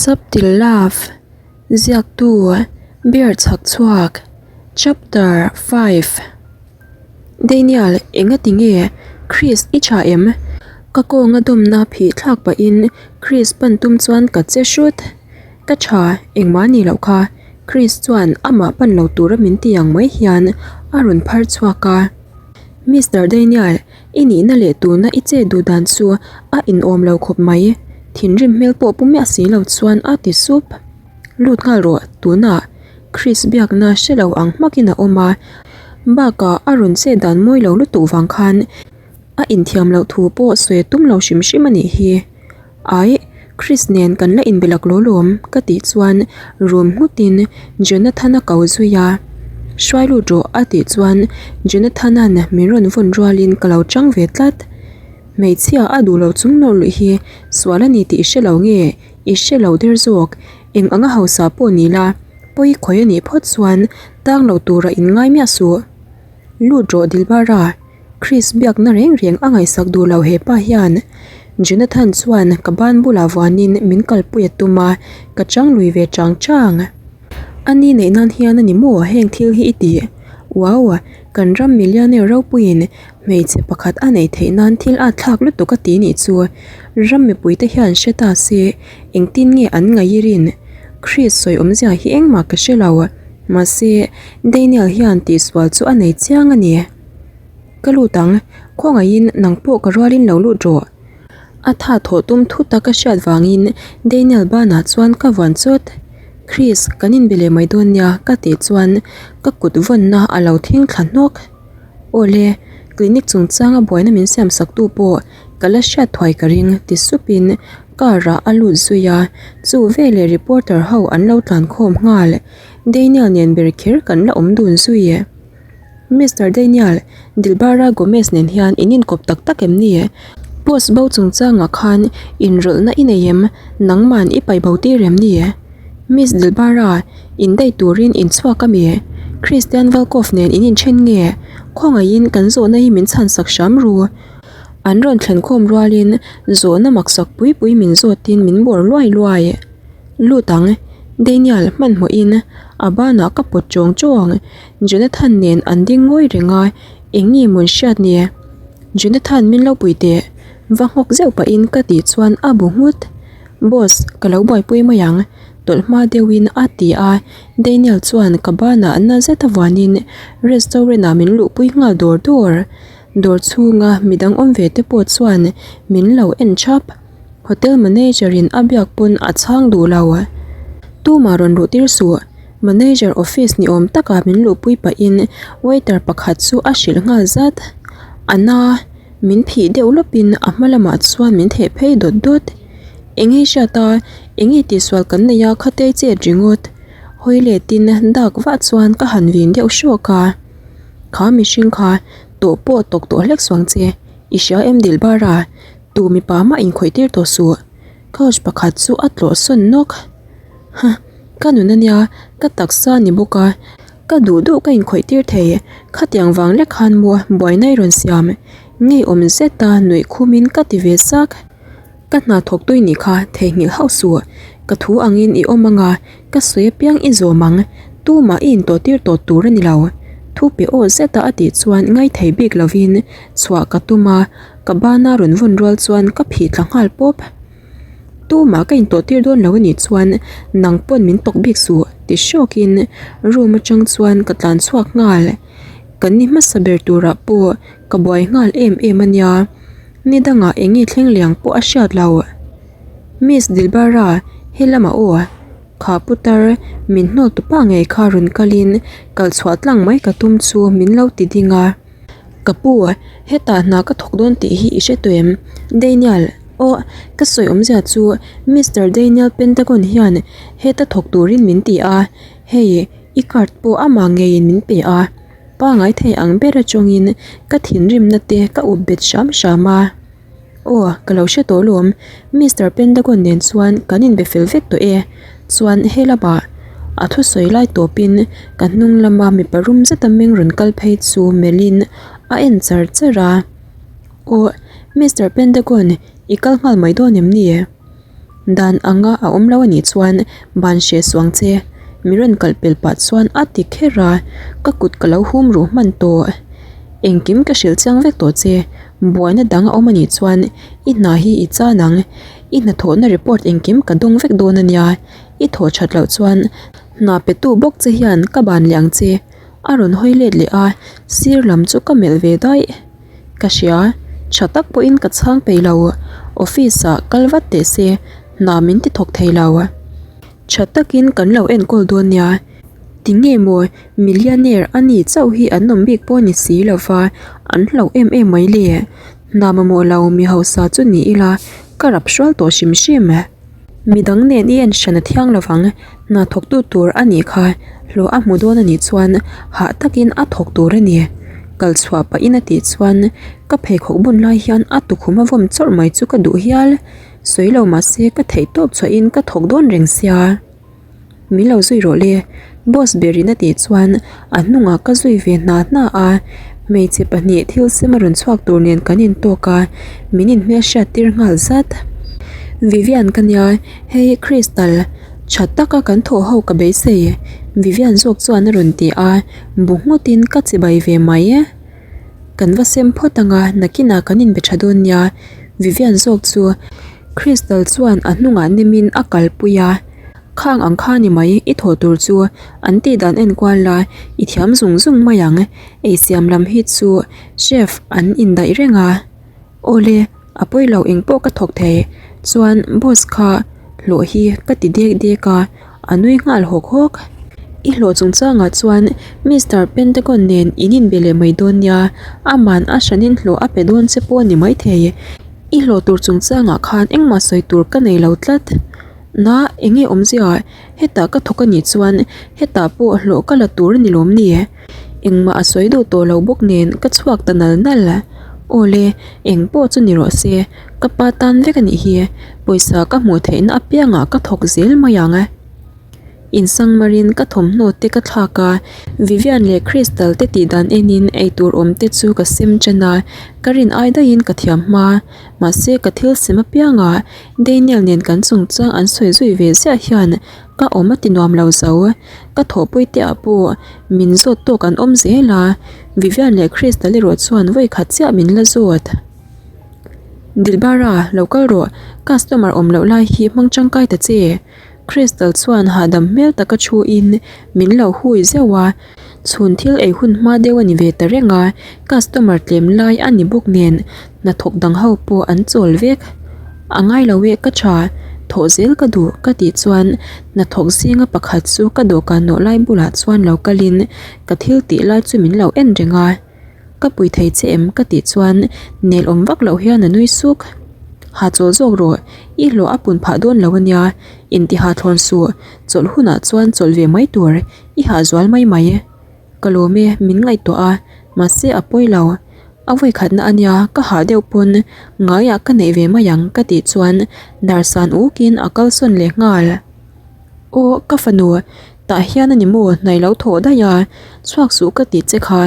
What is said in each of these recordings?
Subtle Love, Ziaktu, Bear Chhakchhuak, Chapter 5 Daniel, Engati nge? Chris, i tha em? Ka kawnga dawmna phih thlak pahin Chris pan tum chuan ka che hrut. Ka tha, engmah ni loh kha. Chris chuan amah pan lo tura min ti ang mai hian a rawn phar chhuak a. Mister Daniel, I nihna leh tuna i chet duh dan chu a inawm lo khawp mai, thinrim hmel pawh pu miah si lo chuan a ti sup. Lut nghal rawh, tunah Chris biakna hre lo ang hmakin a awm a, bakah a rawn chet dan mawi lo lutuk vang khan a inthiam loh thu pawh sawi a tum lo hrim hrim a nih hi. Aih, Chris nen kan la inbe lak law lawm ka tih chuan rum nghutin Jonathan-a ko zui a, Hruai lut rawh a tih chuan Jonathan-a'n min rawn vawn rualin ka lo chang ve tlat. Hmeichhia a duh lo chung nawr luih hi sual a ni tih i hre lo nge i hre lo der zawk, eng anga hausa pawh ni la, pawi khawi a nih phawt chuan tang lo tura inngai miah suh. Lut rawh Dilbara. Chris biakna reng reng a ngaihsak duh lo hepa hian Jonathan chuan ka ban bulah vuanin min kalpui a tum a, ka chang lui ve chang chang. A ni neih nan hian a ni maw heng thil hi i tih? Wow! Kan ram millionaire ropuiin hmeichhe pakhat a neih theih nan thil at thlak lutuk a ti nih chu. Ram mipuite hian hre ta se engtin nge an ngaih i rin? Chris sawi awmzia hi engmah ka hre lo. Mahse, Daniel hian tihsual chu a nei chiang a ni. Ka lut ang, khawngaihin nang pawh ka rualin lo lut rawh. A tha thawh tum thut a ka hriat vangin Daniel banah chuan ka vuan chawt. Chris, kan inbe leh mai dawn nia ka tih chuan ka kut vawnna a lo thing thla hnawk. Awle, clinic chungchanga buaina min siam sak tu pawh ka la hriat thuai ka ring ti supin car ah a lut zui a, chu veleh reporter ho an lo tlan khawm nghal. Daniel nen ber kher kan la awm dun zui. Mister Daniel, Dilbara Gomez nen hian in inkawp tak tak em ni? Post bo chungchangah khan inrawlhna i nei em? Nangman i pai bo tir em ni? Miss Dilbara, indaih turin in chhuak a mi? Christian Valkov nen in inthen nge? Khawngaihin kan zawhna hi min chhansak hram ru. An rawn thlen khawm rualin zawhna maksak pui pui min zawtin min bawr luai luai. Lut ang, Daniel hmanhmawhin a banah ka pawt chawng chawng. Jonathan nen an ding ngawi reng a, eng nge mawn hriat ni? Jonathan min lo pui teh, va nghawk zeuh pahin ka tih chuan a bu nghut. Boss, ka lo buaipui mai ang, tawlh hma deuhin a ti a, Daniel chuan ka banah na zet a vuanin restaurant ah min luhpui nghal dawr dawr. Dawr chhunga midang awm ve te pawh chuan min lo en thap. Hotel manager in a biak pawn a chhang duh lo. Tumah rawn luh tir suh. Manager office ni awm takah min luhpui pahin waiter pakhat chu a hrilh nghal zat. A na, min phih deuh lawpin a hma lamah chuan min theh phei dawt dawt. Eng nge hriat a, eng nge tihsual kan nei a khatei chet ringawt. Hawi letin dak vah chuan ka han vin deuh hrawk a. Kha mihring kha tawh pawh tawk tawh hlek suang che, i hria em Dilbara? Tu mipa mah inkhawih tir tawh suh. Couch pakhat chu a tlawh sawn nawk. Huh, ka nun ania, ka taksa a ni bawk a, ka duh duh ka inkhawih tir thei. Khatiang vang lek khan maw buaina i rawn siam. Ngeiawm zeta nuih khumin ka ti ve sak. Ka hna thawk tui nih kha theihnghilh hauh suh. Ka thu angin i awm anga, ka sawi apiang i zawm ang. Tumah i intawh tir tawh tur a ni lo. Thu pe aw zeta a tih chuan ngaithei bik lovin chhuah ka tum a. Ka bana rawn vawn rual chuan ka phih thla nghal pawp. Tumah ka intawh tir dawn lo anih chuan nang pawn min tawk bik suh ti hrawkin room atang chuan ka tlan chhuak nghal. Kan ni hmasa ber turah pawh ka buai nghal em em a nia. Ni dangah eng nge thleng liang pawh a hriat lo. Miss Dilbara he lamah aw kha putar min hnawl tupa ngei kha rawn kalin kalchhuah tlang mai ka tum chu min lo ti ding a. Ka pu, hetah hna ka thawk dawn tih hi i hre tawh em? Daniel, Aw, ka sawi awmzia chu Mister Daniel Pentagon hian heta thawk turin min ti a, hei i card pawh amah ngeiin min pe a. Pangai thei ang ber atangin ka thinrimna te ka up bet hram hram a. Aw, ka lo hre tawh lawm. Mister Pentagon nen chuan kan inbe fel vek tawh e. Chuan he lamah a thusawi lai tawpin ka hnung lama mipa rum zeta meng rawn kal phei chu melhin a en char char a. Aw, Mister Pentagon, i kal nghal mai dawn em ni? Dan anga a awm lo anih chuan ban hreh suang che. Mi rawn kalh pel pah chuan a ti kher a, ka kut ka lo hum ruh hman tawh. Engkim ka hrilh chiang vek tawh che, buaina dang a awm anih chuan i hna hi i chan ang. I hnathawhna report engkim ka dawng vek dawn ania, i thawh that loh chuan hna petu bawk che hian ka ban leh ang che. A rawn hawi let leh a, sir lam chu ka melh ve daih. Ka hria, tha tak pawhin ka chhang peih lo, office ah kal vat teh se, hna min ti thawk thei lo. Tha takin kan lo enkawl dawn nia, tinge maw millionaire a ni chauh hi an awm bik pawh ni si lo va, an hlauh em em mai le. Hna mamawh lo mi hausa chu ni ila ka rap hrual tawh hrim hrim. Midang nen i en hran a thiang lo vang, hna thawktu tur a nih kha, hlawh a hmu dawn a nih chuan hah takin a thawk tur a ni. Kal chhuah pahin a tih chuan ka pheikhawk bun lai hian a tukhum a vawm chawrh mai chu ka duh hial. Sawi lo mahse ka theih tawp chhuahin ka thawk dawn reng sia. Min lo zui rawh le, boss berin a tih chuan a hnungah ka zui ve hna hna a, hmeichhe pahnih thil sem a rawn chhuak tur nen kan intawk a, min inhmelhriat tir nghal zat. Vivian ka nia, hei Crystal, tha taka kan thawh ho ka beisei, Vivian zawk chuan a rawn ti a, bu nghutin ka chibai ve mai. Kan va sem phawt ang a, nakinah kan inbe tha dawn nia, Vivian zawk chu Crystal chuan a hnungah nemin a kalpui a, Khang ang kha ni mai, i thawh tur chu an tih dan en kual la, i thiam zung zung mai ang, eisiam lam hi chu chef an indaih reng a, Awle, a pawi lo eng pawh ka thawk thei, chuan boss kha hlawh hi ka ti dek dek a, a nui nghal hawk hawk. I hlawh chungchangah chuan Mister Pentagon nen in inbe leh mai dawn nia, aman a hranin hlawh a pe dawn che pawh a ni maithei. I hlawh tur chungchangah khan engmah sawi tur ka nei lo tlat. Na, enge awmzia? Hetah ka thawk a nih chuan hetah pawh hlawh ka la tur a ni lawm ni? Engmah a sawi duh tawh lo bawk nen ka chhuak ta nal nal. Awle, eng pawh chu ni rawh se, ka pa tan vek a nih hi, pawisa ka hmuh theihna apiangah ka thawk zel mai ang. Insangmarin ka thawmhnaw te ka thlak a, Vivian leh Crystal te tih dan enin eitur awm te chu ka sem ṭan a, ka rin ai daihin ka thiam hma. Mahse ka thil sem apiangah Daniel nen kan chungchang an sawi zui ve ziah hian ka awm a ti nuam lo zo. Ka thawhpui te ah pawh min zawt tawk an awm zel a, Vivian leh Crystal erawh chuan vawi khat chiah min la zawt. Dilbara, lo kal rawh, customer awm loh lai hi hmang tangkai ta che. Crystal chuan hahdam hmel taka thu in min lo hui zeuh a, chhun thil ei hun hma deuh a ni ve ta reng a, customer tlem lai a ni bawk nen hnathawk dang ho pawh an chawl vek. A ngai lo e ka tha, thawh zel ka duh ka tih chuan hnathawk zinga pakhat chu ka dawhkan nawh lai bulah chuan lo kalin ka thil tih lai chu min lo en reng a. Ka pui thei che em? ka tih chuan nel awm vak loh hian a nui suk. Ha chawl zawk rawh, i hlawh a pun phah dawn lo ania, intiha thlawn suh, chawlh hunah chuan chawlh ve mai tur, i hah zual mai mai. Ka lawm e, min ngaihtuah a, mahse a pawi lo. A vawikhatna ania, ka hah deuh pawn ngaiah ka neih ve mai ang ka tih chuan darsan ukin a kalsawn leh nghal. Aw ka fanu, tah hian a ni maw hnai lo thawh daih a, chhuak suh ka tih che kha,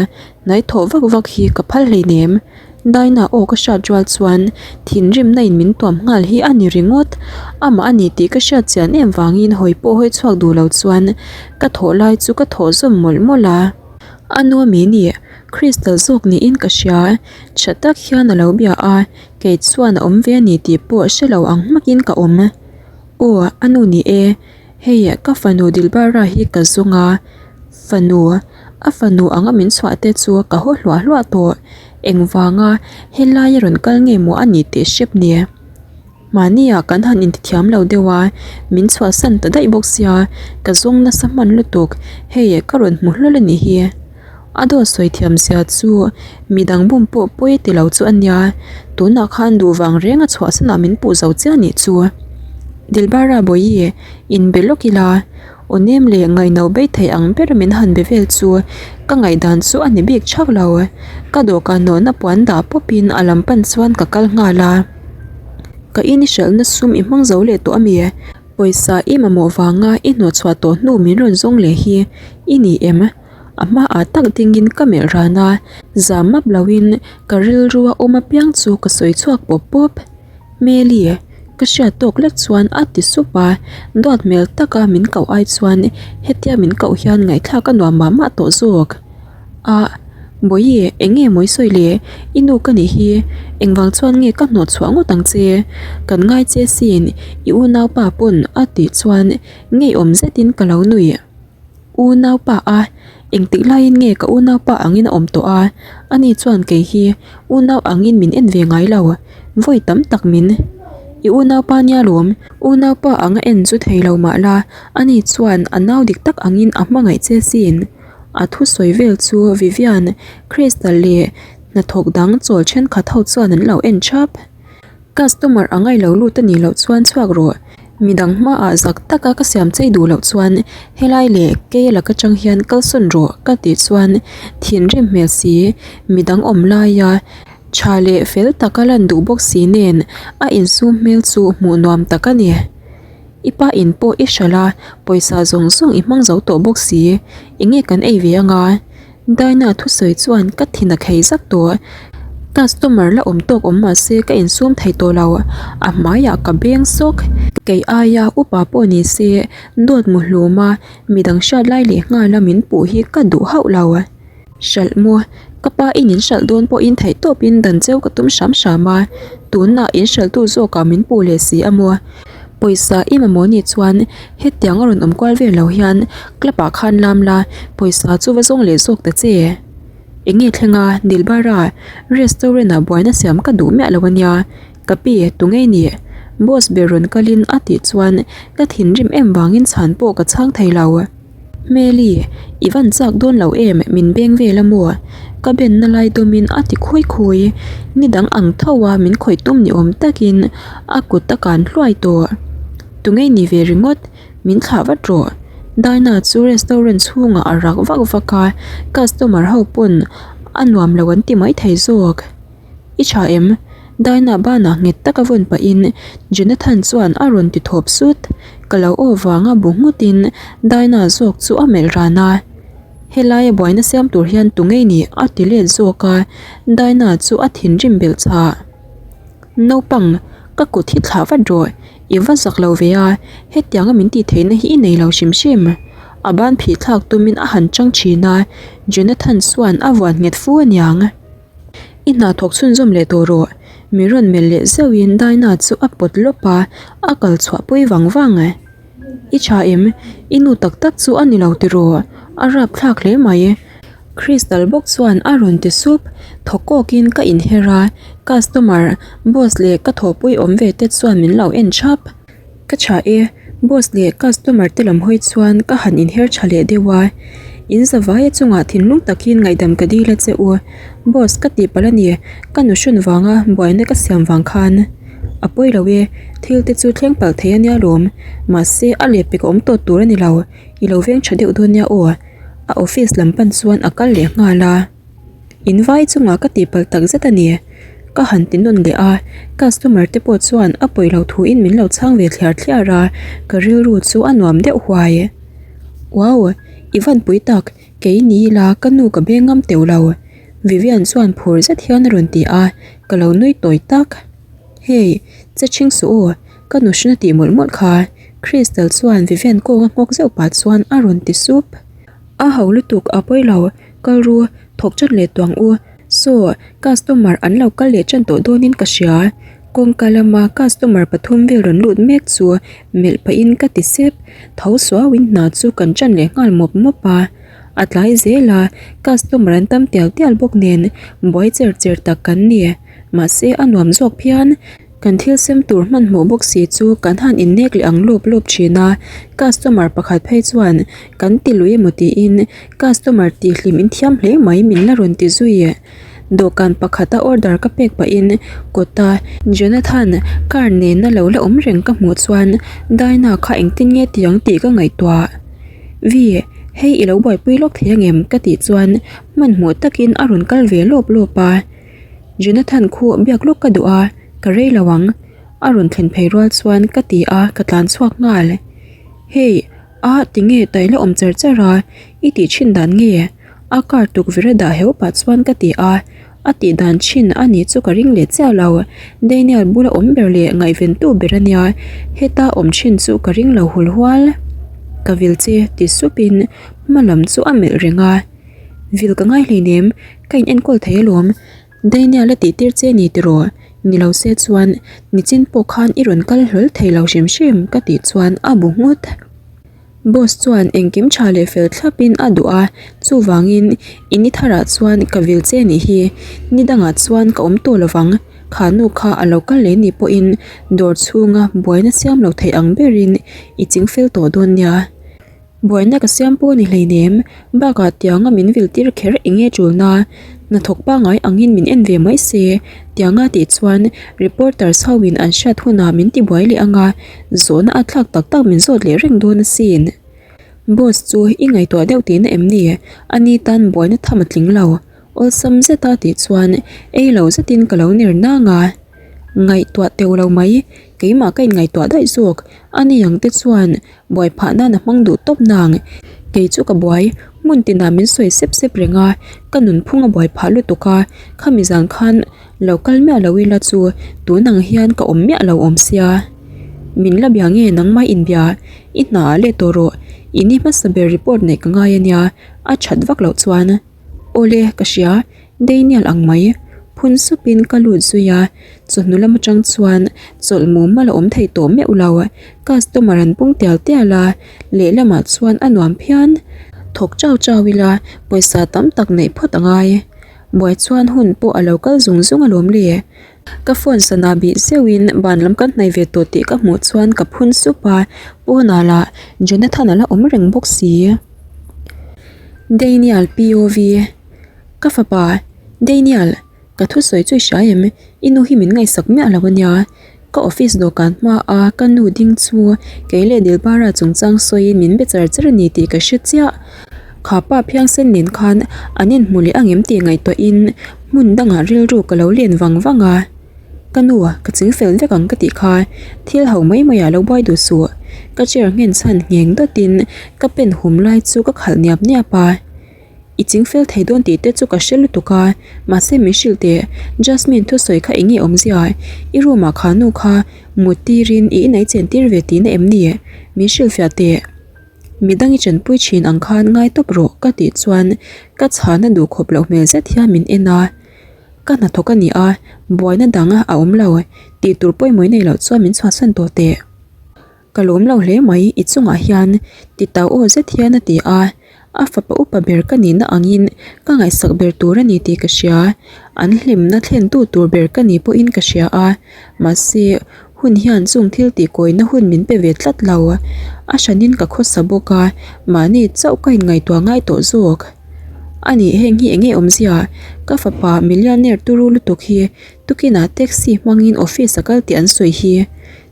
hnai thawh vak vak hi ka phal hleinem. Daina aw ka hriat rual chuan thinrimna in min tuam nghal hi a ni ringawt, amah a ni tih ka hriat chian em vangin hawi pawh hawi chhuak duh lo chuan ka thawh lai chu ka thawh zawm mawlh mawlh a. A nu ami ni, Crystal zawk niin ka hria, tha tak hian a lo bia a, kei chuan a awm ve a ni tih pawh hre lo ang hmakin ka awm. Aw, a nu ni e, hei ka fanu Dilbara hi ka zawng a, fanu, a fanu anga min chhuah te chu ka haw hluah hluah tawh, engvanga helai a rawn kal nge maw a ni tih hrep ni. Mahnia kan han intithiam lo deuh a, min chhuahsan ta daih bawk sia, ka zawng nasa hman lutuk, hei ka rawn hmu hlawl a nih hi. A dawt sawi thiam zia chu midang bum pawh pawi ti lo chu a nia, tunah khan duh vang reng a chhuahsanah min puh zo chiah nih chu. Dilbara Bawihi, inbe lawk ila, aw nem leh ngaihno bei thei ang ber min han be vel chu ka ngaihdan chu a ni bik thak lo. Ka dawhkan nawhna puan dah pawpin a lam pan chuan ka kal nghal a. Ka in i hralhna sum i hmang zo leh tawh a mi? Pawisa i mamawh vanga i hnawhchhuah tawh hnu min rawn zawng leh hi i ni em? A hmaah tak dingin ka melh ran a, zam map loin ka rilrua awm apiang chu ka sawi chhuak pawp pawp. Hmeli! Ka hriat tawk lek chuan a ti sup a, duat hmel taka min koh ai chuan hetia min koh hian ngaihthlak a nuam mah mah tawh zawk. Ah, Bawihi, eng nge mawi sawi le? I nu ka nih hi, engvang chuan nge ka hnawh chhuah ngawt ang che? Kan ngai che sin, i unaupa pawn a tih chuan ngeiawm zetin ka lo nuih. Unaupa a, engtik laiin nge ka unaupa angin a awm tawh a, ani chuan kei hi unau angin min en ve ngai lo, vawi tam tak min. I unaupa nia lawm, unaupa anga en chu thei lo mah la, ani chuan a nau dik tak angin a hmangaih che sin. A thusawi vel chu Vivian, Crystal leh hnathawk dang chawl thenkhat ho chuan an lo en thap. Customer a ngaih lo lut a nih loh chuan chhuak rawh. Midang hmaah zak taka ka siam chei duh loh chuan helai leh kei lak atang hian kalsawn rawh ka tih chuan thinrim hmel si midang awm laia tha leh fel taka lan duh bawk si nen a insum hmel chu hmuh nuam tak a ni. I pa in pawh i hralh a, pawisa zawng zawng i hmang zo tawh bawk si, enge kan ei ve anga? Dinah thusawi chuan ka thin a khei zak tawh. Customer la awm tawk awm mah se ka insum thei tawh lo, a hmaiah ka beng sawk. Kei aia upa pawh ni se dawt mu hlum a, midang hriat lai leh nghal a min puh hi ka duh hauh lo. Hralh maw? Ka pa in in hralh dawn pawhin theih tawpin dan cheu ka tum hram hram a, tunah in hralhtu zawkah min puh leh si a maw? Pawisa i mamawh nih chuan hetiang a rawn awm kual vel lo hian club ah khan lam la, pawisa chu va zawng leh zawk ta che. Eng nge thleng a, Dilbara, restaurant ah buaina siam ka duh miah lo a nia, ka pi tunge i nih? Boss ber rawn kalin a tih chuan ka thinrim em vangin chhan pawh ka chhang thei lo. Hmeli, i van chak dawn lo em min beng vel a maw? Ka benna lai dawmin a ti khawi khawi. Nidang ang tho a min khawih tum ni awm takin a kut a kan hluai tawh. Tunge ni ve ringawt, min thlah vat rawh. Dinah chu restaurant chhungah a rak vak vak a, customer ho pawn a nuam lo an ti maithei zawk. I tha em? Dinah banah nghet taka vawn pahin Jonathan chuan a rawn ti thawp sut. Ka lo aw vanga bu nghutin Dinah zawk chu a melh ran a. Helaia buaina siam tur hian tu ngei nih a ti let zawk a, Dinah chu a thinrim belh chhah. Naupang, ka kut hi thlah vat rawh, i va zak lo ve a, hetianga min tih theihna hi i nei lo hrim hrim. A ban phih thlak tumin a han chang thin a, Jonathan chuan a vuan nghet fu aniang. I hna thawk chhunzawm leh tawh rawh. Mi rawn melh leh zeuhin Dinah chu a pawt lawp a, a kal chhuah pui vang vang. I tha em? I nu tak tak chu a ni lo tiraw? A rap thlak hle mai. Crystal bawk chuan a rawn ti sup. Thaw kawkin ka inher a, customer, boss leh ka thawhpui awm ve te chuan min lo en thap. Ka tha e, boss leh customer te lam hawi chuan ka han inher tha leh deuh a, in zavaia chungah thinlung takin ngaihdam ka dil a che u, boss ka tihpalh a ni, ka nu hrawn vanga buaina ka siam vang khan a pawi lo e, thil te chu thleng palh thei a nia lawm, mahse a lehpek a awm tawt tur a ni lo, i lo veng tha deuh dawn nia aw, a office lam pan chuan a kal leh nghal a. In vai chungah ka tihpalh tak zet a ni. Ka han ti nawn leh a, customer te pawh chuan a pawi lo thuin min lo chhang ve thliar thliar a, ka rilru chu a nuam deuh huai. Wow! I van pui tak, kei ni ila ka nu ka beng ngam teuh lo. Vivian chuan phur zet hian a rawn ti a, ka lo nui tawi tak. Hey, che chhing suh u, ka nu hrin a tih mawlh mawlh kha. Crystal chuan Vivian kawnga nghawk zeuh pah chuan a rawn ti sup. A ho lutuk a pawi lo, kal ru, thawk chan leh tuang u. Saw, customer an lo kal leh chan tawh dawnin ka hria. Kawngka lama customer pathum vel rawn lut mek chu melh pahin ka ti sep. Tho suauin hna chu kan chan leh nghal mawp mawp a. A tlai zel a, customer an tam tial tial bawk nen buai cher cher tak kan ni. Mahse a nuam zawk phian. Kan thil sem tur hmanhmawh bawk si chu kan han innek leh ang lawp lawp thin a, customer pakhat phei chuan kan ti lui emaw tiin customer tih hlim in thiam hle mai min la rawn ti zui. Dawhkan pakhata order ka pek pahin kawta Jonathan car nena lo la awm reng ka hmuh chuan Dinah kha engtin nge ti ang tih ka ngaihtuah. Vi, hei i lo buaipui lawk thei angem ka tih chuan hmanhmawh takin a rawn kal ve lawp lawp a. Jonathan khu biak lawk ka duh a, ka rei lo ang. A rawn thlen phei rual chuan ka ti a, ka tlan chhuak nghal. Hey, a tinge tai la awm char char a, i tih thin dan nge? A car tukverh a dah heu pah chuan ka ti a, A tih dan thin a nih chu ka ring leh chiah lo. Daniel bula awm ber leh ngaihventu ber a nia, heta awm thin chu ka ring lo hul hual. Ka vil che ti supin hma lam chu a melh reng a. Vil ka ngai hleinem, ka in enkawl thei alawm. Daniel a tih tir che ni tiraw? Ni lo se chuan nichin pawh khan i rawn kal hlawl thei lo hrim hrim ka tih chuan a bu nghut. Boss chuan engkim tha leh fel thlapin a duh a, chuvangin i ni tharah chuan ka vil che nih hi, ni dangah chuan ka awm tawh lovang, kha nu kha a lo kal leh ni pawhin dawr chhunga buaina siam lo theih ang berin i chingfel tawh dawn nia. Buaina ka siam pawh ni hleinem, bakah tianga min vil tir kher eng nge tulna, hnathawk pangngai angin min en ve mai se, tianga tih chuan reporters ho in an hriat hunah min ti buai leh anga, zawhna a thlak tak tak min zawt leh reng dawn asin. Boss chu i ngaihtuah deuh tihna em ni? Ani tan buaina tham a tling lo, awlsam zeta tih chuan ei lo zetin ka lo ner nang a. Ngaihtuah teuh lo mai, keimah ka inngaihtuah daih zawk, ani ang te chuan Buai phah nan a hmang duh tawp nang. Kei chu ka buai, hmun tinah min sawi sep sep reng a, ka nunphung a buai phah lutuk a, khami zan khan lo kal miah lo ila chu tun ang hian ka awm miah lo awm sia. Min la bia nge nangmah inbia, i hna ah let tawh rawh, i ni hmasa ber report neih ka ngai ania, a that vak loh chuan. Awle, ka hria, Daniel ang mai. Phun supin ka lut zui a, chawhnu lam atang chuan chawlh mumal a awm thei tawh meuh lo. Customer an pung tial tial a, lehlamah chuan a nuam phian. Thawk chau chau ila pawisa tam tak neih phawt a ngai. Buai chuan hun pawh a lo kal zung zung alawm le. Ka phone sana bih zeuhin ban lam kan hnaih ve tawh tih ka hmuh chuan ka phun sup a, pawnah lah Jonathan a la awm reng bawk si. Daniel POV. Ka fapa, Daniel, ka thusawi chu i hria em? I nu hi min ngaihsak miah lo ania. Ka office dawhkan hmaa ka nu ding chu kei leh Dilbara chungchang sawiin min be char char a ni tih ka hre chiah. Kha pa phiangsen nen khan an inhmu leh angem tih ngaihtuahin hmun dangah rilru ka lo len vang vang a. Ka nu, ka ching fel vek ang ka tih kha thil ho mai maiah lo buai duh suh. Ka chair nghen chhan ngheng dawtin ka pen hum lai chu ka khalh niap niap a. I ching fel thei dawn tih te chu ka hre lutuk a, mahse min hrilh teh, Jasmine thusawi kha eng nge awmzia? I room ah kha nu kha mut tirin i inei chen tir ve tihna em ni? Min hrilhfiah teh. Midang i chanpui thin ang khan ngai tawp rawh ka tih chuan ka chhana duh khawp loh hmel zet hian min en a, ka hnathawk a ni a, buaina dang a awm lo, tih tur pawimawh nei loh chuan min chhuahsan tawh teh. Ka lawm lo hle mai, i chungah hian ti tau aw zet hian a ti a, a fapa upa ber ka nihna angin ka ngaihsak ber tur a ni tih ka hria, an hlimna thlentu tur ber ka ni pawhin ka hria a, mahse hun hian chung thil tih kawina hun min pe ve tlat lo, a hranin ka khawsa bawk a, mahni chauh ka inngaihtuah ngai tawh zawk a ni, heng hi eng nge awmzia, ka fapa millionaire turu lutuk hi tukinah taxi hmangin office a kal tih an sawi hi.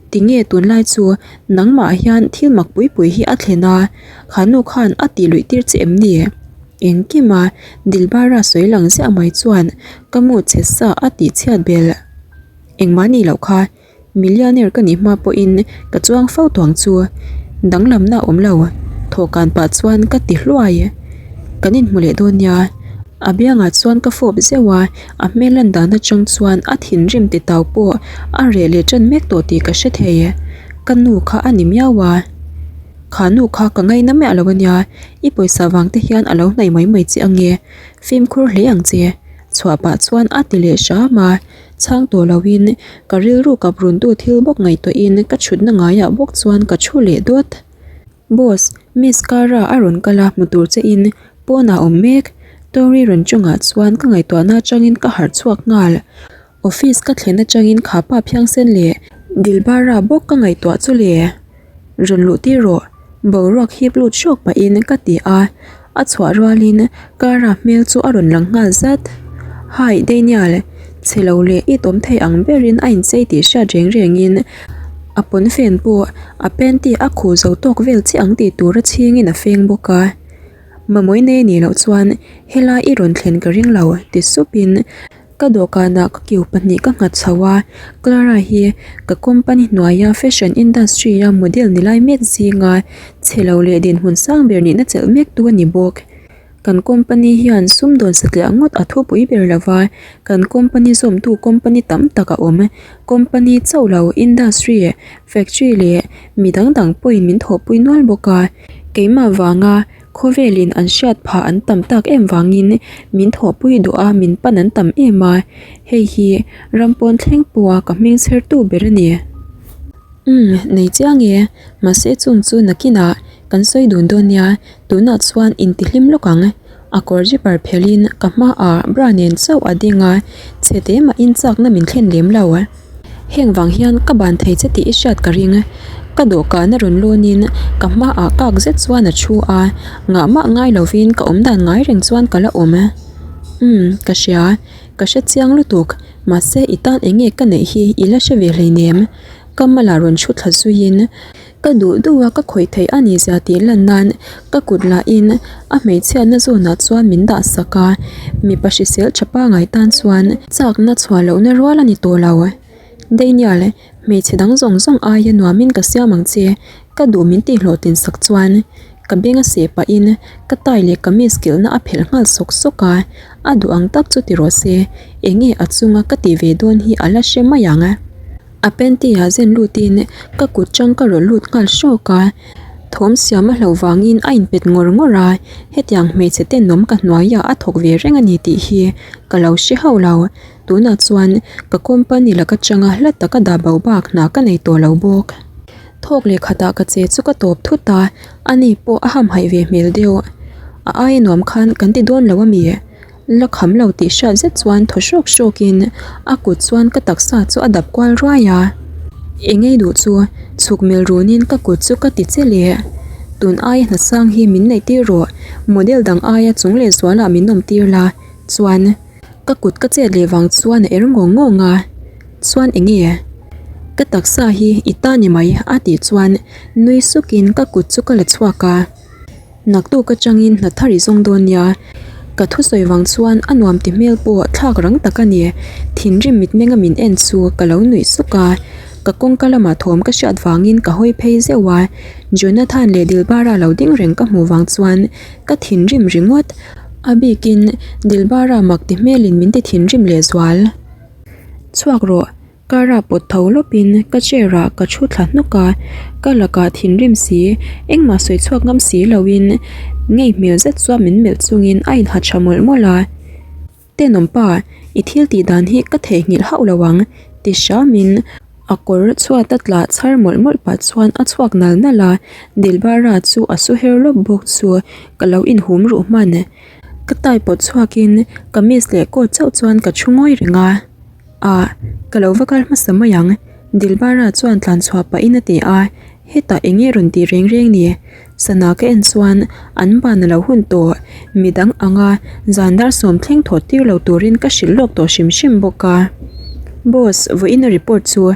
Tinge tunlai chu nangmah hian thil mak pui pui hi a thlen a, kha nu khan a tih luih tir che em ni? Engkima Dilbara sawi lang ziah mai chuan ka mu che sa a tih chhiat belh. Engmah ni loh kha millionaire ka nih hma pawhin ka chuang fo tawh ang chu. Danglamna a awm lo, thawhkan pah chuan ka ti hluai. Kan inhmu leh dawn nia. A biangah chuan ka fawp zeuh a, a hmel lan dan atang chuan a thinrim ti tau pawh a reh leh tan mek tawh tih ka hre thei. Ka nu kha a ni miau a, kha nu kha ka ngaina miah lo ania, i pawisa vang te hian a lo hnaih mai mai che ange, fimkhur hle ang che, chhuah pah chuan a ti leh hram a, chhang tawh loin ka rilru kap runtu thil bawk ngaihtuahin ka thutna ngaiah bawk chuan ka thu leh dawt. Boss, Miss Cara a rawn kal a hmu tur che in pawnah awm mek. Tori rawn chungah chuan ka ngaihtuahna atangin ka harh chhuak nghal. Office ka thlen atangin kha pa phiangsen leh Dilbara bawk ka ngaihtuah chu le. Rawn luh tir rawh, boruak hip lut hrawk pahin ka ti a. A chhuah rualin Cara hmel chu a rawn lang nghal zat. Hi Daniel, chhe lo leh i tawm thei ang berin a inchei tih hriat reng rengin a pawnfen pawh a panty a khuh zo tawk vel chiah ang tih tur a chhingin a feng bawk a. Mamawih nei nih loh chuan helai i rawn thlen ka ring lo ti supin Ka dawhkanah ka kiu pahnih ka nghat chho a, Clara hi ka company hnuaia fashion industry a model ni lai mek zinga chhe lo leh dinhmun sang ber nihna chelh mek tu a ni bawk. Kan company hian sumdawn satliah ngawt a thupui ber lo va, kan company zawmtu company tam tak a awm. Company chauh lo industry, factory leh mi dang dang pawhin min thawhpui nual bawk a. Keimah vanga khawvelin an hriat phah an tam tak em vangin min thawhpui duh a, min pan an tam em a. Hei hi ram pawn thleng pawha ka hming chhertu ber a ni. Umm, nei chiang e. Mahse chung chu nakinah kan sawi dun dawn nia, tunah chuan intihlim lawk ang. A kawr zipper phelhin ka hmaah bra nen chauh a ding a, chhe te mahin chakna min thlen lem lo. Heng vang hian ka ban thei che tih i hriat ka ring. Ka dawhkan a rawn lawnin ka hmaah kak zet chuan a thu a, ngah mah ngai lovin ka awm dan ngai reng chuan ka la awm. Umm, ka hria. Ka hre chiang lutuk. Mahse i tan eng nge ka neih hi i la hre ve hleinem. Ka mala rawn thu thla zuiin ka duh duh a ka khawih theih a ni zia tih lan nan ka kut lahin a hmeichhiatna zawnah chuan min dah sak a, mipa hrisel tha pangai tan chuan chakna chhuah lohna rual a ni tawh lo. Daniel, hmeichhe dang zawng zawng aia nuamin ka siam ang che, ka duh min tih hlawhtlin sak chuan ka beng a seh pahin ka tai leh kamis kilhna a phelh nghal sawk sawk a, a duh ang tak chu ti rawh se, enge a chunga ka tih ve dawn hi a la hre mai ang. A panty ah zen lutin ka kut chang ka rawlh lut nghal hrawk a, thawm siam a hlauh vangin a inpet ngawr ngawr a, hetiang hmeichhe tenawm ka hnuaiah a thawk ve reng a ni tih hi ka lo hre hauh lo. Tunah chuan ka company laka changa hla taka dah bo bak hna ka nei tawh lo bawk. Thawk leh khatah ka che chu ka tawp thut a, ani pawh a hamhaih ve hmel deuh. A aia nuam khan kan ti dawn lo a mi? La kham lo tih hriat zet chuan thaw hrawk hrawk in a kut chuan ka taksa chu a dap kual ruai a. Engei duh chu chhuk mel run in ka kut chu ka ti che leh. Tun aia hna sang hi min neih tir rawh, model dang aia chung leh zual ah min awm tir la, chuan ka kut ka chet leh vang chuan a er ngawng ngawng a, chuan enge ka taksa hi i ta ni mai a tih chuan nui suk in ka kut chu ka la chhuak a. Naktuk atangin hna thar i zawng dawn nia. Ka thusawi vang chuan a nuam ti hmel pawh thlak rang tak a ni. Thinrim mitmenga min en chu ka lo nuih suk a. Ka kawngka lamah thawm ka hriat vangin ka hawi phei zeuh a. Jonathan leh Dilbara lo ding reng ka hmuh vang chuan ka thinrim ringawt. A bikin Dilbara mak ti hmelin min ti thinrim lehzual. Chhuak rawh. Car a pawt tho lawpin ka chair ah ka thu thla hnawk a, ka lakah thinrim si, engmah sawi chhuak ngam si loin ngei hmel zet chuan min melh chungin a inha tha mawlh mawlh a. Tenawm pa, i thil tih dan hi ka theihnghilh hauh lo ang ti hramin a kawr chhuat a tlah chhar mawlh mawlh pah chuan a chhuak nal nal a, Dilbara chu a su her lawp bawk chu ka lo inhum ruh hman. Ka tie pawt chhuakin kamis leh coat chauh chuan ka thu ngawi reng a. Ah, ka lo va kal hmasa mai ang, Dilbara chuan tlan chhuah pahin a ti a, hetah eng nge rawn tih reng reng ni? Sana ka en chuan an ban a lo hun tawh, midang anga zan dar sawm thleng thawt tir lo turin ka hrilh lawk tawh hrim hrim bawk a. Boss, vawiin a report chu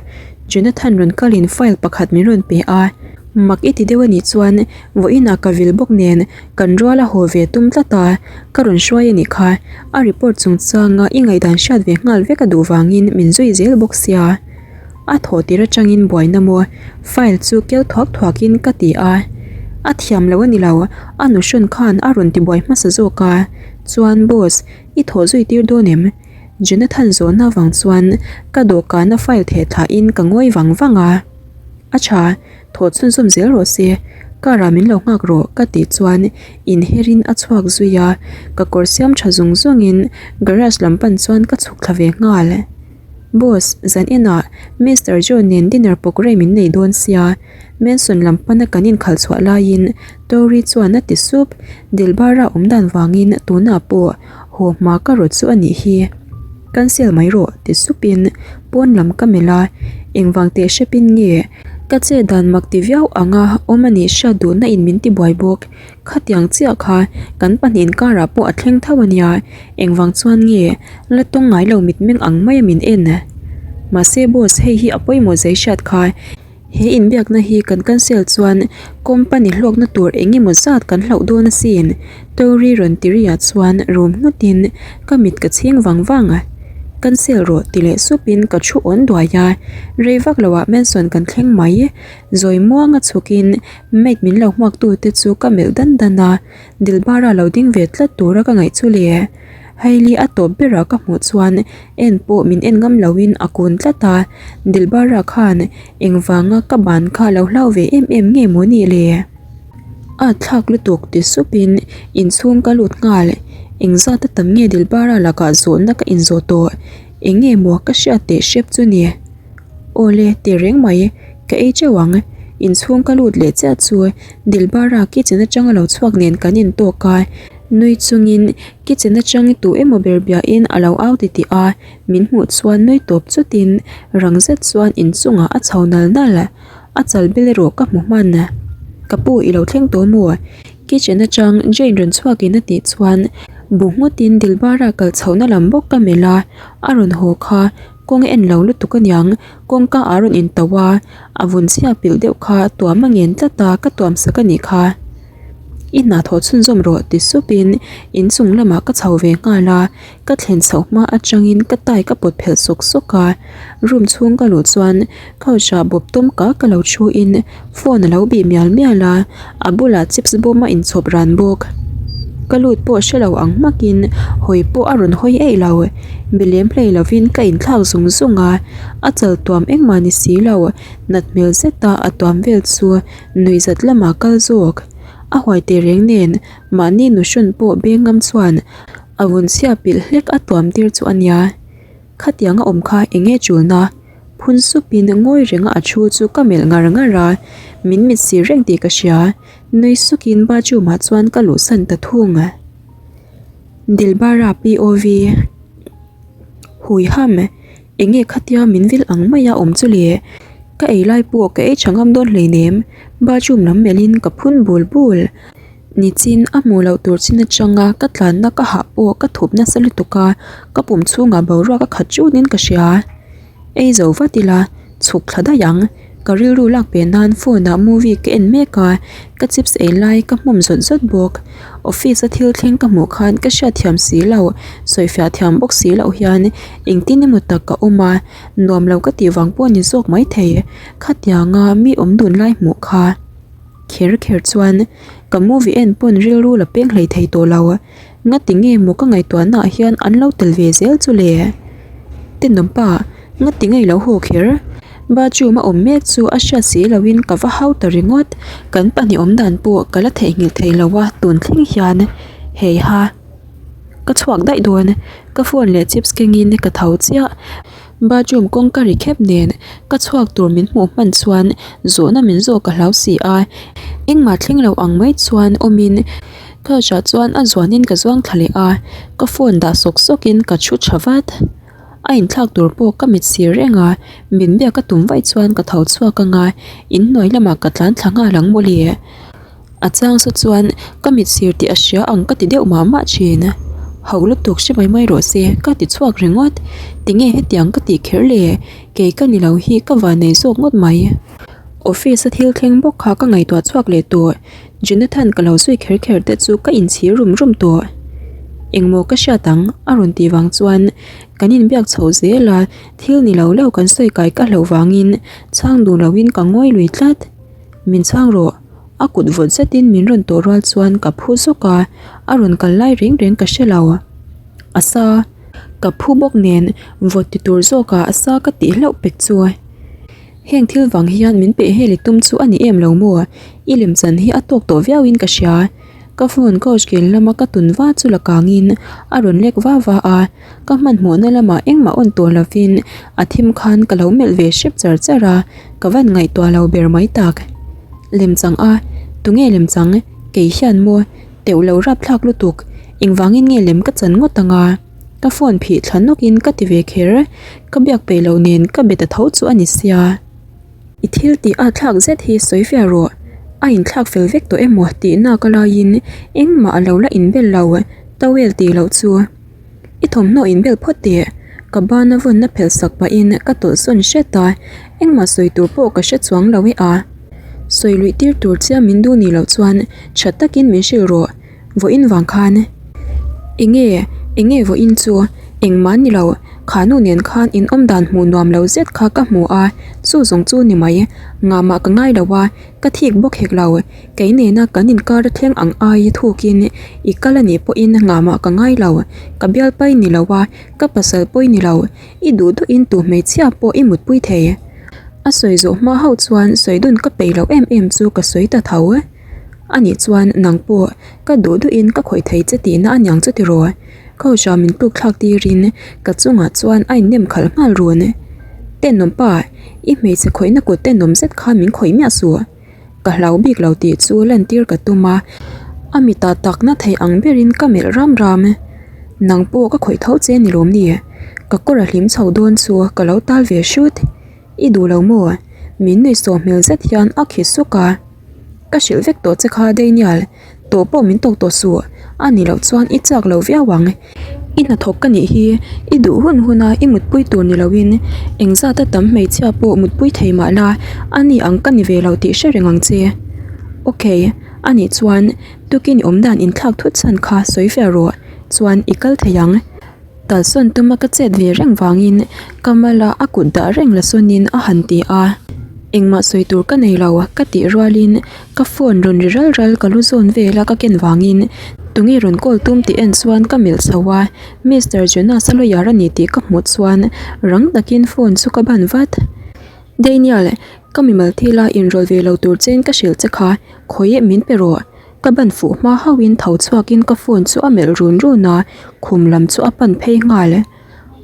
Jonathan rawn kalin file pakhat min rawn pe a, mak i ti deuh a nih chuan vawiinah ka vil bawk nen Kan rual a haw ve tum tlat a, ka rawn hruai a nih kha. A report chungchanga i ngaihdan hriat ve nghal vek a duh vangin min zui zel bawk sia. A thawh tir atangin buaina maw? File chu keu thuak thuakin ka ti a. A thiam lo a ni lo, a nuhrawn khan a rawn ti buai hmasa zawk a. Chuan boss, i thawh zui tir dawn em? Jonathan zawhna vang chuan ka dawhkana file theh thlahin ka ngawi vang vang a. A tha. Thaw chhunzawm zel rawh se, car ah min lo nghak rawh ka tih chuan inher in a chhuak zui a, ka kawr siam tha zung zung in garage lam pan chuan ka chhuk thla ve nghal. Boss, zan enah Mister John nen dinner programme min nei dawn sia, Mansion lam pana kan inkhalh chhuah laiin Tori chuan a ti sup, Dilbara awm dan vangin tunah pawh haw hma ka rawt chu a nih hi. Cancel mai rawh ti supin pawn lam ka melh a, engvang teh hrepin nge ka che dan mak ti viau anga awm a nih hriat duhna in min ti buai bawk. Khatiang chiah kha kan pahnih inkarah pawh a thleng tho a nia, engvang chuan nge la tawng ngai lo mitmeng ang maia min en. Mahse boss hei hi a pawimawh zei hriat kha. He inbiakna hi kan cancel chuan company hlawkna tur eng emaw zat kan hlauh dawn asin, Tori rawn ti ri ah chuan rum nghutin ka mit ka chhing vang vang a. Cancel rawh ti leh supin ka thu awn duai a, rei vak loah Mansion kan thleng mai. Zawi muanga chhukin maid min lo hmuak tute chu ka melh dan dan a, Dilbara lo ding ve tlat tura ka ngaih chu le. Hailey a tawp berah ka hmuh chuan en pawh min en ngam loin a kun tlat a, Dilbara khan engvanga ka ban kha lo hlau ve em em nge maw nih le? A thlak lutuk ti supin inchhung ka lut nghal, engzat a tam nge Dilbara lakah zawhna ka inzawh tawh, eng nge maw ka hriat teh hrep chu ni? Awle ti reng mai, ka ei teuh ang, inchhung ka lut leh chiah chu Dilbara kitchen atanga lo chhuak nen kan intawk a, nui chungin kitchen atang tu emaw ber biahin a lo au titih a, min hmuh chuan nui tawp chutin rang zet chuan inchungah a chho nal nal. A chal bel erawh ka hmu hman. Ka pu i lo thleng tawh maw? Kitchen atang Jane rawn chhuakin a tih chuan bu nghutin Dilbara kal chhohna lam bawk ka melh a, a rawn haw kha kawng a en lo lutuk aniang kawngka a rawn intauh a, a vun chhia pilh deuh kha tuam a ngen tlat a ka tuam sak a nih kha. I hna thawh chhunzawm rawh ti supin inchung lamah ka chho ve nghal a, Ka thlen chhoh hma atangin ka tie ka pawt phelh sawk sawk a, room chhung ka luh chuan couch ah bawp tawm kak ka lo thu in phone a lo bih mial mial a, a bulah chips bawm a inchhawp ran bawk. Ka lut pawh hre lo ang hmakin hawi pawh a rawn hawi eih lo, milem hlei lovin ka inthlak zung zung a, a chal tuam engmah ni si lo, nat hmel zeta a tuam vel chu nuihzat lamah kal zawk. A huai tehreng nen mahni nuhrawn pawh beng ngam chuan A vun chhia pilh hlek a tuam tir chu a nia. Khatiang a awm kha eng nge chulna? Phun supin ngawi renga a thu chu ka melh ngar ngar a, min mit sir reng tih ka hria. Nui sukin bathroom ah chuan ka luhsan ta thung. Dilbara POV. Hui ham, eng nge khatia min vil ang maia awm chu le? Ka ei lai pawh ka ei tha ngam dawn hleinem, bathroom lam melhin ka phun bul bul. Nichin a hmuh loh tur chin atanga ka tlanna ka hah pawh ka thup nasa lutuk a, ka pum chhungah boruak a khat ṭunin ka hria. Ei zo vat ila, chhuk thla daih ang. Ka rilru lak pe nan phone ah movie ka en mek a, ka chips ei lai ka hmawm zawt zawt bawk. Office a thil thleng ka hmuh khan ka hriatthiam si lo, sawifiah thiam bawk si loh hian engtin emaw tak ka awm a, nuam lo ka tih vang pawh ni zawk maithei. Khatianga mi awm dun lai hmuh kha. Kher kher chuan ka movie en pawn rilru la peng hlei thei tawh lo. Ngati nge maw ka ngaihtuahna ah hian an lo tel ve zel chu le? Tenawmpa, ngati nge i lo haw kher? Bathroom a awm mek chu a hriat si loin ka va hau ta ringawt. Kan pahnih awm dan pawh ka la theihnghilh thei lo a tun thleng hian. Heiha. Ka chhuak daih dawn. Ka phone leh chips kengin ka tho chiah. Bathroom kawngka ri khep nen ka chhuak tur min hmuh hman chuan zawhna min zawh ka hlau si a, engmah thleng lo ang mai chuan awmin couch ah chuan a zuanin ka zuang thla leh a, ka phone dah sawk sawkin ka thu tha vat. A inthlak tur pawh ka mit sir reng a, min biak ka tum vaih chuan ka tho chhuak ang a, inhnuai lamah ka tlan thla nghal ang mawle. A chang sa chuan ka mit sir tih a hria ang ka ti deuh mah mah thin. Hauh lutuk hre mai mai rawh se ka ti chhuak ringawt. Tinge hetiang ka tih kher le? Kei ka ni lo hi ka vannei zawk ngawt mai. Office a thil thleng bawk kha ka ngaihtuah chhuak leh tawh. Jonathan ka lo zui kher kher te chu ka inchhir rum rum tawh. Engmaw ka hriat ang a rawn tih vang chuan kan inbiak chho zel a, thil ni lo lo kan sawi kai ka hlauh vangin chhang duh loin ka ngawi lui tlat. Min chhang rawh. A kut vawt zetin min rawn tawh rual chuan ka phu zawk a, a rawn kal lai reng reng ka hre lo. A sa ka phu bawk nen vawt ti tur zawkah a sa ka tih hlauh pek chu. Heng thil vang hian min peh hel i tum chu a ni em lo maw? I lemchan hi a tawk tawh viauin ka hria. Ka phone couch kel lama ka tun va chu la kangin a rawn lek va va a, ka hmanhmawhna lamah engmah awn tawh lovin a thim khan ka lo melh ve hrep char char a, ka van ngaihtuah lo ber mai tak. Lemchang a, tunge lemchang? Kei hian maw? Teuh lo rapthlak lutuk, engvangin nge lem ka chan ngawt ang a? Ka phone phih thla nawkin ka ti ve kher, ka biak peih loh nen ka be ta tho chu a ni sia. I thil tih a thlak zet hi sawi fiah rawh. A inthlak fel vek tawh emaw tih nak a laiin engmah a lo la inbel lo, towel tih loh chu. I thawmhnaw inbel phawt teh. Ka bana vawnna phelh sak pahin ka tawlh sawn hret a, engmah sawi tur pawh ka hre chuang lo e a. Sawi luih tir tur chiah min duh nih loh chuan tha takin min hrilh rawh. Vawiin vang khan. Enge, enge vawiin chu? Engmah ni lo. Kha nu nen khan in awm dan hmuh nuam lo zet kha ka hmu a, chu zawng chu ni mai. Ngah mah ka ngai lo a, ka thik bawk hek lo. Kei nena kan inkar a thleng ang ai thukin i kal a nih pawhin ngah mah ka ngai lo. Ka bialpai ni lo a, ka pasal pawi ni lo. I duh duhin tu hmeichhia pawh i mutpui thei. A sawi zawh hma hauh chuan sawi dun ka peih loh em em chu ka sawi ta tho. A nih chuan nang pawh ka duh duhin ka khawih thei che tihna a niang chu tiraw? Couch-ah min tluk thlak tirin ka chungah chuan a innem khalh nghal run. Tenawm pa, i hmeichhe khawihna kut tenawm zet khan min khawih miah suh. Ka hlau bik lo tih chu lantir ka tum a, a mitah takna thei ang berin ka melh ram ram. Nang pawh ka khawih tho che ni lawm ni? Ka kawr a hlim chho dawn chu ka lo tal ve hrut. I duh lo maw? Min nuihsawh hmel zet hian a khi suk a. Ka hrilh vek tawh che kha Daniel, tawh pawh min tawk tawh suh, a nih loh chuan i chak lo viau ang. I hnathawk ka nih hi, i duh hun hun a i mutpui tur ni loin engzat a tam hmeichhia pawh mutpui thei mah la, a ni ang ka ni ve lo tih hre reng ang che. Ok, a nih chuan tukin i awmdan inthlak thut chhan kha sawi fiah rawh, chuan i kal thei ang. Talsawn tuma ka chet ve reng vangin ka mala a kut dah reng la sawnin a han ti a. Engmah sawi tur ka nei lo ka tih rualin ka phone rawn ri ral ral ka lu zawn vela ka ken vangin tunge rawn call tum tih en chuan ka melh chho a, Mister Jonas a lawyer a ni tih ka hmuh chuan rang takin phone chu ka ban vat. Daniel, ka mimal thila inrawlh ve lo tur chein ka hrilh che kha, khawi min pe rawh. Ka ban fuh hma hauhin tho chhuakin ka phone chu a melh run run a, khum lam chu a pan phei nghal.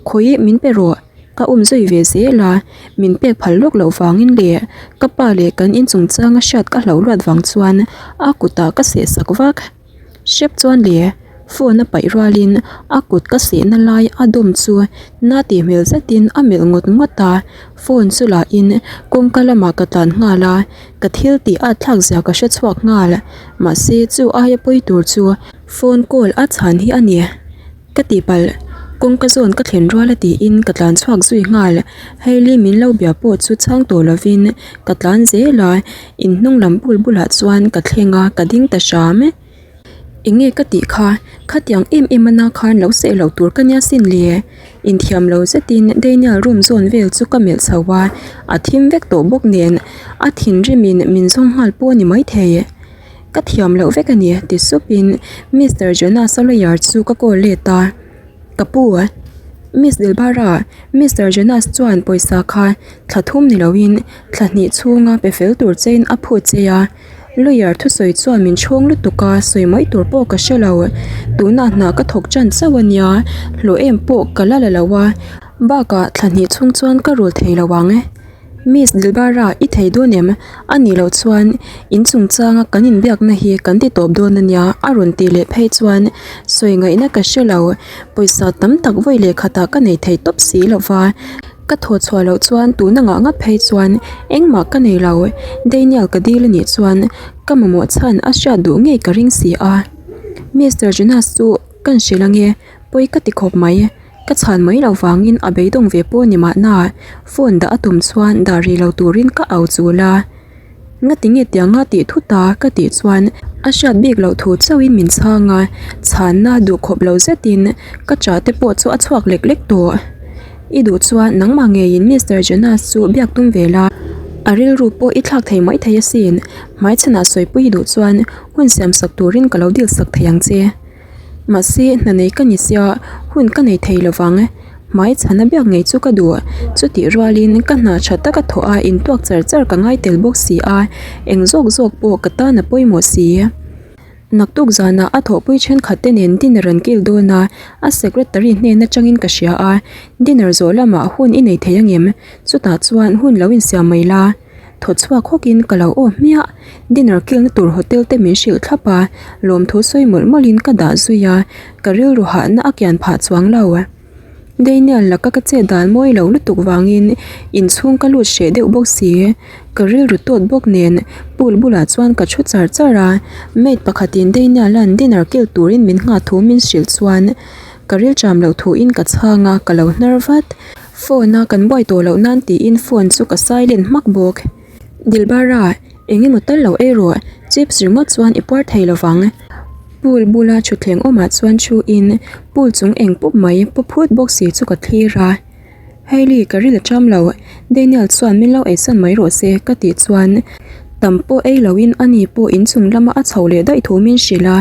Khawi min pe rawh, ka um zui ve zel a, min pek phal lawk loh vangin leh ka pa leh kan in chungchanga hriat ka hlauh luat vang chuan a kutah ka seh sak vak. Hrep chuan leh phone a paih rualin a kut ka sehna lai a dawm chu na tih hmel zetin a melh ngawt ngawt a, phone chu lahin kawngka lamah ka tlan nghal a. Ka thil tih at thlak zia ka hre chhuak nghal, mahse chu aia pawi tur chu phone call a chhan hi a ni. Ka tihpalh, kawngka zawn ka thlen rual a tiin ka tlan chhuak zui nghal, Hailey min lo bia pawh chu chhang tawh lovin ka tlan zel a, in hnung lam bul bulah chuan ka thleng a, ka ding ta hram. Enge ka tih kha, khatiang em em ana khan lo seh loh tur ka nia sin le. Inthiam lo zetin Daniel room zawn vel chu ka melh chho a, a thim vek tawh bawk nen a thinrimin min zawng nghal pawh a ni maithei. Ka thiam loh vek a ni ti supin Mister Jonas a lawyer chu ka call let a. Ka pu, Miss Dilbara, Mister Jonas chuan pawisa kha thla thum ni loin thla hnih chhunga pe fel tur chein a phut che a. Lawyer thusawi chuan min chhawng lutuk a, sawi mai tur pawh ka hre lo. Tunah hna ka thawk ṭan chauh a nia, hlawh em pawh ka la la lo a, bakah thla hnih chhung chuan ka rul thei lo ang. Miss Dilbara, i thei dawn em? A nih loh chuan in chungchanga kan inbiakna hi kan ti tawp dawn a nia, a rawn tih leh phei chuan sawi ngaihna ka hre lo. Pawisa tam tak vawi leh khatah ka nei thei tawp si lo va. Ka thaw chhuah loh chuan tuna ngah ngap phei chuan engmah ka nei lo, Daniel ka dil anih chuan ka mamawh chhan a hriat duh ngei ka ring si a. Mister Jonas chu kan hrilh ange, pawi ka ti khawp mai, ka chhan mai loh vangin a beidawng ve pawh ni mahna phone dah a tum chuan dah rih lo turin ka au chul a. Ngati nge tianga tih thut a ka tih chuan a hriat bik loh thu chauhin min chhang a, chhanna duh khawp lo zetin ka chah te pawh chu a chhuak lek lek tawh. I duh chuan nangmah ngeiin Mister Jonas chu biak tum ve la, a rilru pawh i thlak thei mai thei asin, hmaichhanah sawipui i duh chuan hun siam sak turin ka lo dil sak thei ang che. Mahse, hna nei ka ni sia, hun ka nei thei lovang. Hmai chhana biak ngei chu ka duh. Chutih rualin ka hna tha taka thawh a intuak char char ka ngai tel bawk si a, eng zawk zawk pawh ka tan a pawimawh si. Naktuk zanah a thawhpui thenkhat te nen dinner an kil dawn a, a secretary hnen atangin ka hria a, dinner zawh lamah hun i nei thei angem? Chutah chuan hun lo insiam mai la. Thaw chhuak hawkin ka lo aw hmiah. Dinner kilna tur hotel te min hrilh thlap a, lawmthu sawi mawlh mawlhin ka dah zui a, ka rilru hahna a kian phah chuang lo. Daniel laka ka chet dan mawi lo lutuk vangin inchhung ka lut hreh deuh bawk si. Ka rilru tawt bawk nen pool bulah chuan ka thu char char a, maid pakhatin Daniel-a'n dinner kil turin min nghah thu min hrilh chuan ka rilṭam loh thuin ka chhang a, ka lo hnar vat. Phone a kan buai tawh loh nan tiin phone chu ka silent hmak bawk. Dilbara, eng emaw tal lo ei rawh, chips ringawt chuan i puar thei lovang. Pool bula thutthleng awmah chuan thu in pool chung eng pup mai pu phut bawk si chu ka thlir a. Hailey ka ril a ṭam lo, Daniel chuan min lo eisan mai rawh se ka tih chuan tam pawh ei loin ani pawh inchung lama a chho leh daih thu min hrilh a.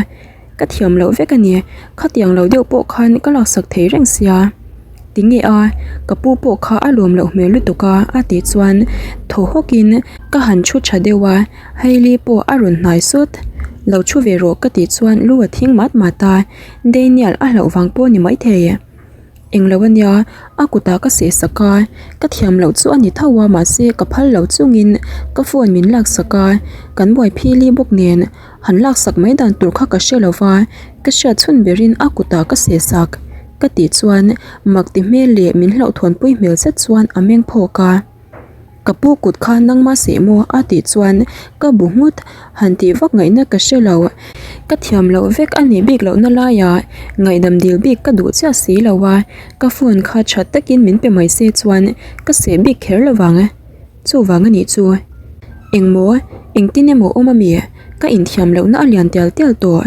Ka thiam loh vek a ni, khatiang lo deuh pawh khan ka laksak thei reng sia. Tinge a, ka pu pawh kha a lawm loh hmel lutuk a a tih chuan thaw hawkin ka han thu tha deuh a, Hailey pawh a rawn hnai sawt. Lo thu ve rawh ka tih chuan lu a thing mat mat a, Daniel a hlauh vang pawh a ni maithei. Englo a nia, a kutah ka seh sak a, ka thiam loh chu a ni tho a mahse ka phal lo chungin ka phone min laksak a, kan buai phili bawk nen han laksak mai dan tur kha ka hre lo va, ka hriat chhun berin a kutah ka seh sak ka tih chuan mak ti hmel leh min hlauhthawnpui hmel zet chuan a meng phawk a. Ka pu kut kha nangma seh maw a tih chuan ka bu nghut, han tih vak ngaihna ka hre lo. Ka thiam loh vek a nih bik lohna laiah ngaihdam dil bik ka duh chiah si lo a, ka phone kha tha takin min pe mai se chuan ka seh bik kher lo vang. Chuvang a nih chu. Engmaw, engtin emaw awm a mi? Ka inthiam lohna a lian tial tial tawh.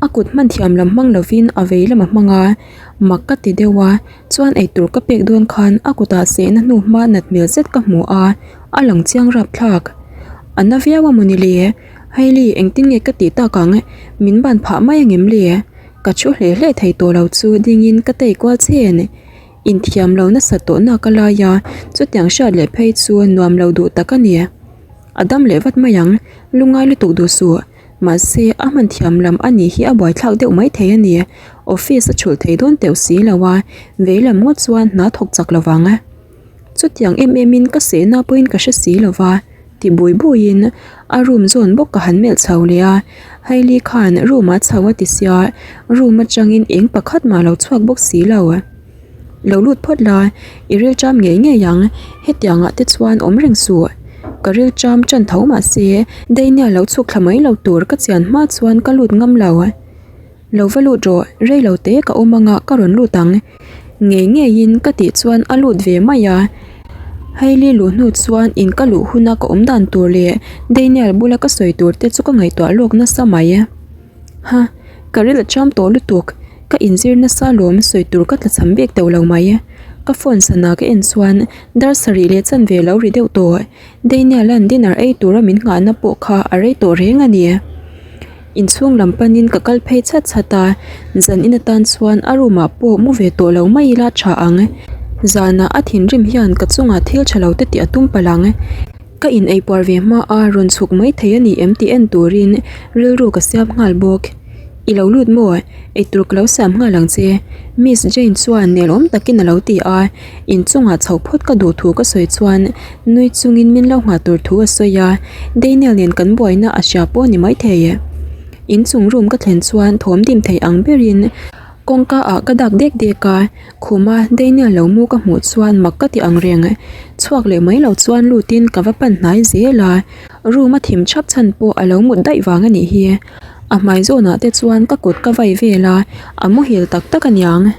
A kut hman thiam lam hmang lovin a vei lam a hmang a, mak ka ti deuh a. Chuan eitur ka pek dawn khan a kutah sehna hnu hma nat hmel zet ka hmu a, a lang chiang rapthlak. A na viau a mawni le? Hailey engtin nge ka tih tak ang? Min ban phah mai angem le? Ka thu hle hle thei tawh lo chu dingin ka tei kual chen. Inthiam lo nasa tawh nak a lai a, chutiang hriat leh phei chu nuam lo duh tak a ni. A dam leh vat mai ang, lungai lutuk duh suh. Mahse, a hman thiam lam a nih hi a buaithlak deuh mai thei a ni. Office a chhulh thei dawn teuh si lo a, vei lam ngawt chuan hna thawk chak lo vang. Chutiang em em in ka sehna pawhin ka hre si lo va, ti bui buiin a room zawn bawk ka han melh chho leh a. Hailey khan room ah chho a ti sia, room atangin eng pakhat mah lo chhuak bawk si lo. Lo lut phawt la, i rilṭam ngei ngei ang, hetiangah te chuan awm reng suh. Ka rilṭam ṭan tho mah se, Dania lo chhuk thla mai lo tur ka chian hma chuan ka lut ngam lo. Lo va lut rawh, rei lo te ka awm anga ka rawn lut ang. Ngei ngeiin ka tih chuan a lut ve mai a. Hailey luh hnu chuan in ka luh huna ka awm dan tur leh Daniel bula ka sawi tur te chu ka ngaihtuah lawk nasa mai. Ha, ka ril a cham tawh lutuk, ka inzir nasa lawm sawi tur ka tlachham bik teuh lo mai. Ka phone sana ka en chuan dar sarih leh chanve lo ri deuh tawh. Daniel-a'n dinner ei tura min nghahna pawh kha a rei tawh reng a ni. Inchhung lam panin ka kal phei chhat chhat a, zan in atan chuan a room ah pawh mu ve tawh lo mai ila tha ang. Zanah a thinrim hian ka chungah thil tha lo te tih a tum palh ang. Ka in eipuar ve hma a rawn chhuk mai thei a ni em tih en turin rilru ka siam nghal bawk. I lo lut maw? Eitur ka lo siam nghal ang che. Miss Jane chuan nelawm takin a lo ti a, inchungah chho phawt ka duh thu ka sawi chuan nui chungin min lo nghah tur thu a sawi a, Daniel nen kan buaina a hria pawh a ni maithei. Inchung room ka thlen chuan thawm dim thei ang berin Kawngka ah ka dak dek dek a, khuma Daniel lo mu ka hmuh chuan mak ka ti ang reng. Chhuak leh mai lo chuan lutin ka va pan hnai zel a, room a thim thap chhan pawh a lo mut daih vang a nih hi. A hmai zawnah te chuan ka kut ka vai vel a, a muhil tak tak aniang.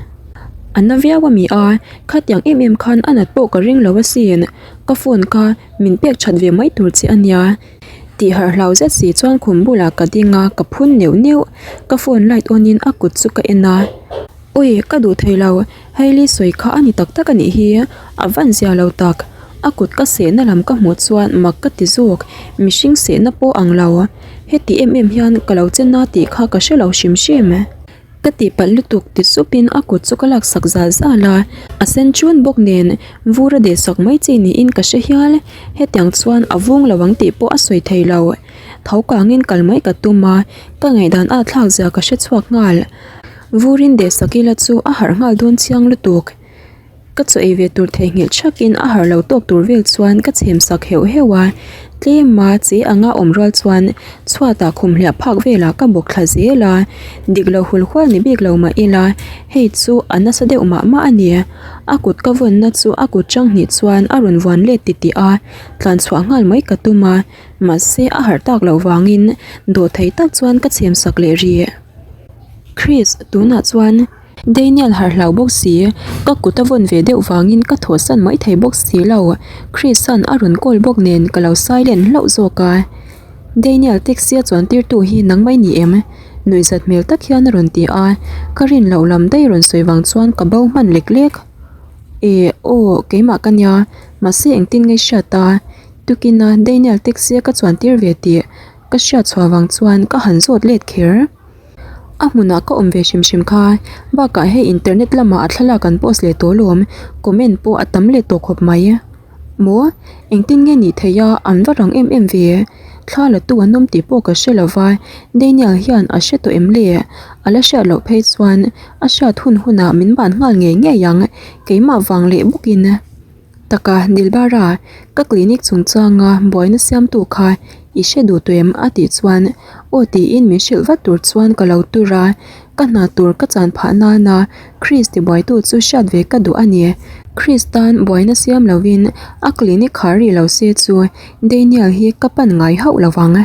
A na viau a mi a, khatiang em em khan a nat pawh ka ring lo asin, ka phone kha min pek that ve mai tur che ania. Tih harh hlau zet si chuan khum bulah ka ding a, ka phun neuh neuh. Ka phone light on in a kut chu ka en a. Ui, ka duh thei lo, Hailey sawi kha a ni tak tak a nih hi, a van zia lo tak. A kut ka sehna lam ka hmuh chuan mak ka ti zawk, mihring sehna pawh ang lo. Heti em em hian ka lo che na tih kha ka hre lo hrim hrim. Ka tihpalh lutuk ti supin a kut chu ka laksak zal zal a, a sen chun bawk nen vur a dehsak mai chi niin ka hre hial. Hetiang chuan a vung lo ang tih pawh a sawi thei lo. Tho kangin kal mai ka tum a, ka ngaihdan a thlak zia ka hre chhuak nghal. Vurin dehsak ila chu a harh nghal dawn chiang lutuk. Ka chaw ei ve tur theihnghilh thakin a harh lo tawk tur vel chuan ka chhem sak heuh heuh a, tlema che anga awm rual chuan chhuatah khum hliah phak velah ka bawk thla zel a, dik lo hul hual ni bik lo mah ila hei chu a nasa deuh mah mah a ni. A kut ka vawnna chu a kut chang hnih chuan a rawn vuan let titih a, tlan chhuah nghal mai ka tum a, mahse a harh tak loh vangin dawhthei tak chuan ka chhem sak leh rih. Chris, tunah chuan. Daniel harh hlau bawk si, ka kut a vawn ve deuh vangin ka thawhsan mai thei bawk si lo. Chris-a'n a rawn call bawk nen ka lo silent hlauh zawk a. Daniel taxi a chuan tirtu hi nang mai ni em? Nuihzat hmel tak hian a rawn ti a, ka rin loh lam daih rawn sawi vang chuan ka bo hman lek lek. Eh, aw, keimah ka nia, mahse engtin nge i hriat a? Tukina Daniel taxi a ka chuan tir ve tih ka hriat chhuah vang chuan ka han zawt let kher. A hmunah ka awm ve hrim hrim kha, bakah hei internet lamah a thlalak an post leh tawh alawm, comment pawh a tam leh tawh khawp mai. Maw? Engtin nge nih theih a, an va rang em em ve? Thla la tu an awm tih pawh ka hre lo va, Daniel hian a hre tawh em le? A la hriat loh phei chuan a hriat hun hunah min ban nghal ngei ngei ang, keimah vang leh bawkin. Taka Dilbara, ka clinic chungchanga buaina siamtu kha i hre duh tawh em? a tih chuan aw tiin min hrilh vat tur chuan ka lo tur a, ka hna tur ka chan phah nana Chris tibuaitu chu hriat ve ka duh a ni. Chris tan buaina siam lovin a clinic khar rih lo se chu Daniel hi ka pan ngai hauh lo vang.